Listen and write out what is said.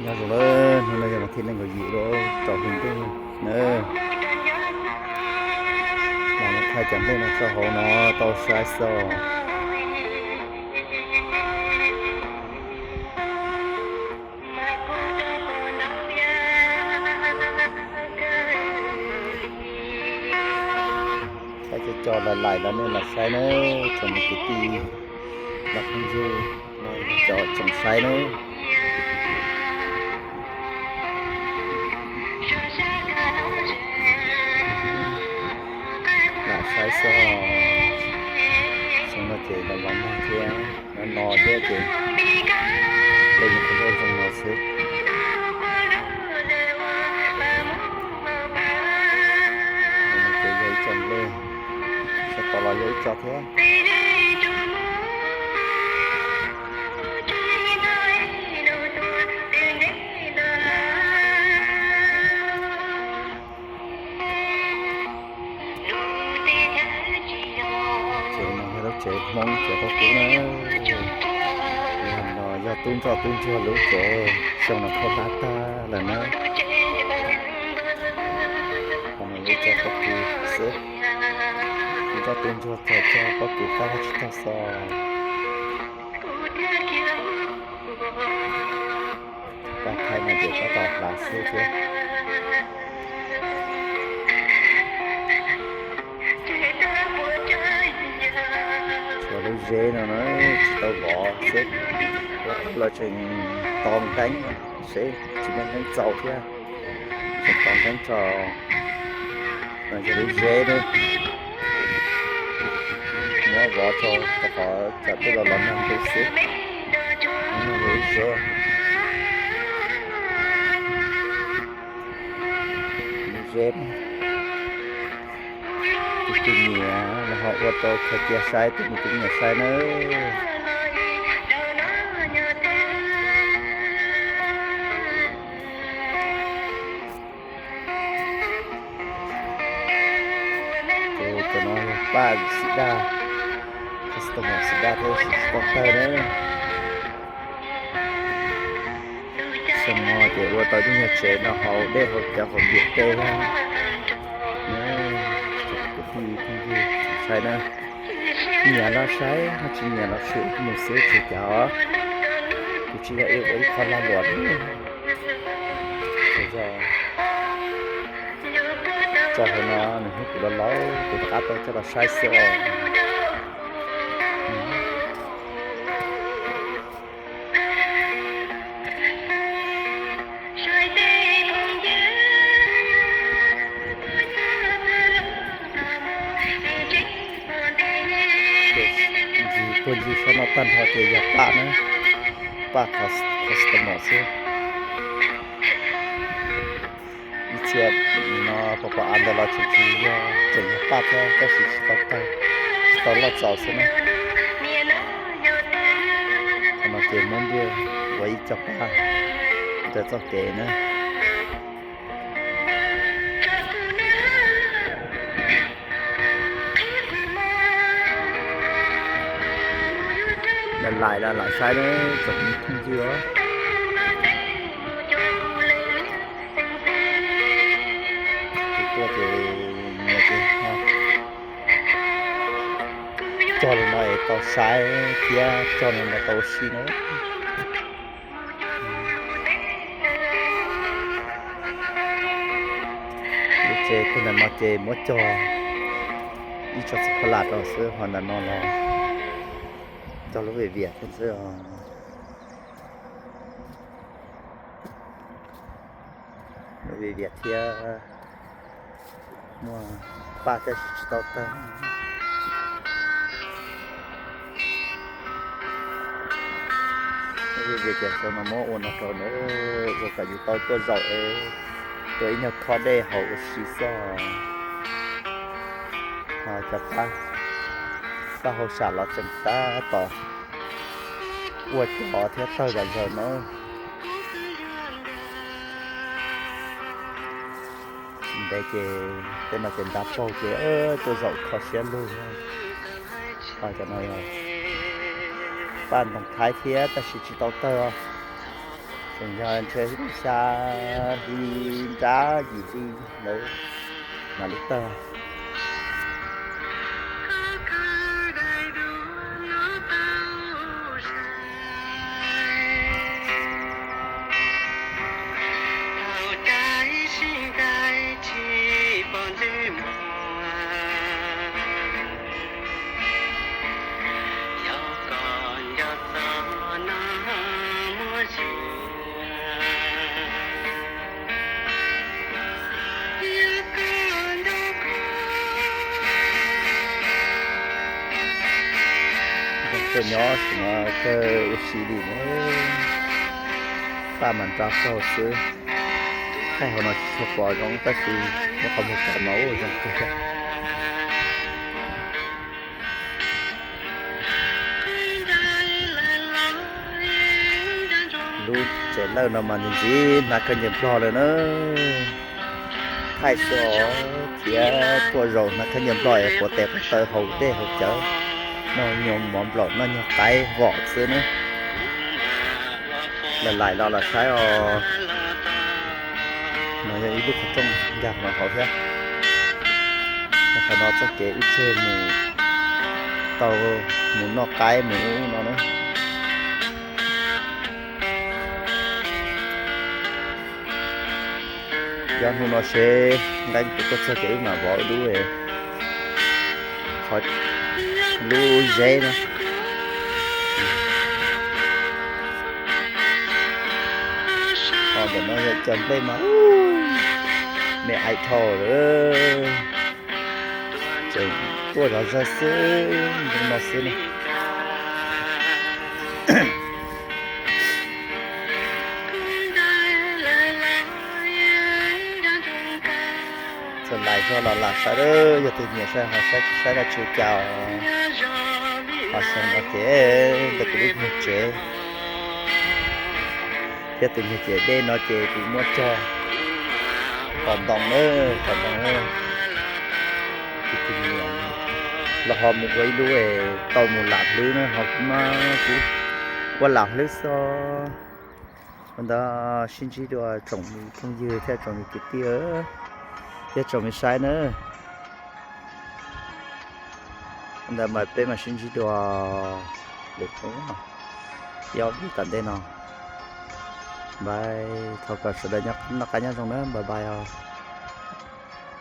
Nyob zoo na, hnub no yog vas thib nees nkaum yim lub rau hli ntuj na. Los no thaij cov nplej no rau hauv no tau saib xwb os. Thaij cov cov laim laim los nej los saib na, tsoom kwv tij los phooj ywg, cov tsoom saib na. Lam saib xwb, xyoo no ces los los nag thiab, no no thiab ces nplej nws kuj zoo zoo no xwb. Ces yog ib co nplej, sab tod los yog ib co thiab. Tsev no yog lub tsev Hmoob tsev pob kws na. Yog no yog tub ntsoj tub ntsuag lub tsev, xyoo no khaub hlab tag lawm na. Qhov no yog ib co pob kws xwb, tub ntsoj tub ntsuag txog cog pob kws qab tsis tag xwb. Pab thaij no ces tab tom hlav xwb thiab. Tshuav lub zeb no na, tsis tau vov xwb, ua tau los tseem tos nqeeb, seb tsis muaj nqeeb txaus thiab, tseem tos nqeeb tso. No yog lub zeb na, muab vov tso rau qhov tsam tej los los nag ntuj xwb. No yog lub zeb, lub zeb. Tus twg nyiam los ho ua tau khaws cia saib, tus twg nyiam saib na. Ces cov no yog paj xim daj, custom xim daj thiab tsis tau tawg na. Xyoo no ces ua tau lub nyuag tsev no hauv dej hauv cawv hauv ntiaj teb na. Kwv tij phooj ywg saib na, nyiam los saib, ho tsis nyiam los swm mus xwb tsis cas os. Kuv tsis yog ib ua ib qho lag luam li. Tso hauv no nws hnub kuv los laus kuv rov qab tau coj los saib xwb os. Ntsis tuaj ncig sab no tag nrho ces yog paj na, paj custom xwb. Ib txhia no pom pom av ntawd los tseem tsis yog, tseem yog paj thiab tab sis tsis tau tawg, tsis tau loj txaus xwb na. Qhov no ces muab ntiag ua ib co paj raws txoj kev na. Lam laim lam saib na tsoom phooj ywg os. Tus tuaj ces nyiam ces ho cog li no es tau saib thiab cog li no tau ua si na. Lub tsev puag ntawm no ces muab cog ib tsob txiv pha lam rau xwb, ho ntawm no los cog lub viam viam thiab xwb os. Lub viam viam thiab muaj paj tab sis tsis tau tawg. Lub viam viam ces xyoo no muab ua no rau na, ua kom yus tau tuaj zaum es tua ib nyuag khob dej haus ua si xwb. Ho cov paj hauj sam los tseem tab tom ua cov thiab tawg zom zaws no. Ntev ces tej no ces ntab paug ces tuaj zaum kho siab lug. Ho cov no paj ntoo thaib thiab tab sis tsis tau tawg os. Tseem yog ntshe xya hli nrab yim hli ntawd mam li tawg. Tuaj nyob no kawg ua si li na, paj mas nrab qaug xwb. Thaij hauv no tsis tshua pom zoo tab sis muab qhov muag pom mas ua zoo kawg. Lub tsev lawj no mas ntxim ntxim hnav khaub ncaws Nplog lawm na. Thaij xwb os, thiab tuaj zaum hnav khaub ncaws Nplog es quav tes quav taw haus dej haus cawv, noj nyuag mov nplaum noj nyuag qaib vom xwb na. Lawv laim los los saib os. No yog ib lub qhov rooj nkag no hauv thiab. Qhov no txoj kev wb tseg mus tau mus noj qaib mus ub no na. Yog hnub no seb nqeeb puas tuaj txog ces wb mam vov lub, qhov lub zeb no. Ho ntawm no yog cov nplej mas me ais dhau lawm. Tseem tuaj zov zog xwb, zoo no xwb na. Txawm laim zog los lam saib, yog tus nyiam saib ho saib, tsis saib los tsis ua cas. Ho xyoo no ces ntawm kuv lub nyuag tsev thiab tus nyuag ciam dej no ces kuv muab cog tom ntoo na, tom ntoo na. Tus nyiam los ho mus ua ib lub tau mus lam hlwb na, ho kuv mas kuv ua lam hlwb xwb. Ua ntawd sib ntsib dua tsoom me phooj ywg thiab tsoom me kwv tij thiab tsoom me saib na. Ua ntawd mas peb mam sib ntsib dua lwm hnub, ib ob hnub tom ntej no. Bye, thov kom sawv daws noj qab nyob zoo na, bye bye os.